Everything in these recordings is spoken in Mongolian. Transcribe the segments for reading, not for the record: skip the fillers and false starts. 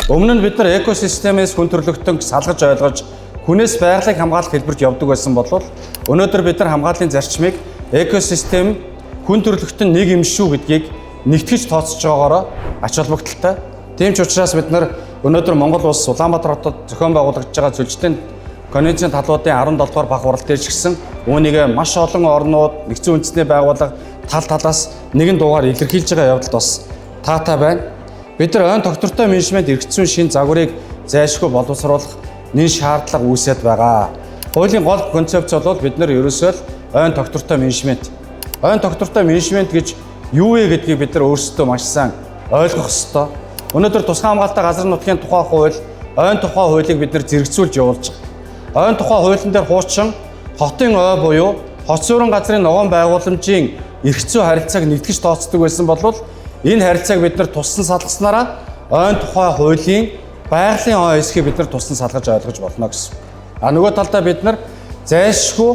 Өмнө нь бид нар экосистемээс хүн төрөлхтөнг салгаж ойлгож, хүнээс байгалийг хамгаалах хэлбэрт явдаг байсан бол өнөөдөр бид нар хамгааллын зарчмыг экосистем, хүн төрөлхтөн нэг юм шүү гэдгийг нэгтгэж тооцож байгаагаараа ач холбогдолтой. Тийм ч учраас бид нар өнөөдөр Монгол улс Улаанбаатар хотод зохион байгуулагдж байгаа Зүлжтэн конвенцийн талуудын 17 дугаар бага хурал дээр ч гэсэн үүнийг маш олон орнууд, нэгдсэн үндэсний байгууллага тал талаас нэгэн дуугаар илэрхийлж байгаа явдалд бас таатай байна. Бид нар ойн тогтвортой менежмент эргэцсэн шин загварыг зайлшгүй боловсруулах нэн шаардлага үүсээд байгаа. Хуулийн гол концепц бол бид нар ерөөсөө л ойн тогтвортой менежмент. Ойн тогтвортой менежмент гэж юу вэ гэдгийг бид нар өөрсдөө маш сайн ойлгох ёстой. Өнөөдөр тусгай хамгаалалттай газар нутгийн тухай хууль, ойн тухай хуулийг бид нар зэрэгцүүлж явуулж байгаа. Ойн тухай хуулийн дээр хуучин хотын ой буюу хот суурин газрын ногоон байгууламжийн эрх зүй харилцааг нэгтгэж тооцдог байсан бол энэ харилцааг бид нар туссан салгаснараа ойн тухай хуулийн байгалийн ой хэсгийг бид нар туссан салгаж ойлгож болно гэсэн. А нөгөө талдаа бид нар зайлшгүй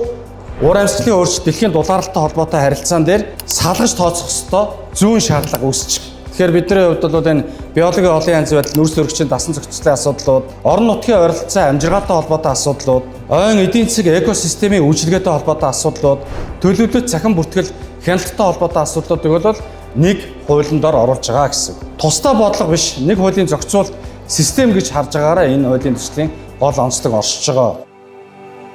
уур амьсгалын өөрчлөлт, дэлхийн дулаалалтай холбоотой харилцаан дээр салгаж тооцох ёстой зүүн шаардлага үүсэж байгаа. Тэгэхээр бидний хувьд бол энэ биологийн олон янзын байдал, нүүрс өргөчийн дасан зохицлын асуудлууд, орон нутгийн ойролцоо амжиргаатай холбоотой асуудлууд, ойн эдийн засаг экосистемийн үйлчилгээтэй холбоотой асуудлууд, төлөвлөлт, цахим бүртгэл, хяналттай холбоотой асуудлуудыг бол нэг хуулийн дор оруулж байгаа гэсэн. Тусдаа бодлого биш, нэг хуулийн зохицуулалт систем гэж харж байгаараа энэ хуулийн төслийн гол онцлог оршиж байгаа.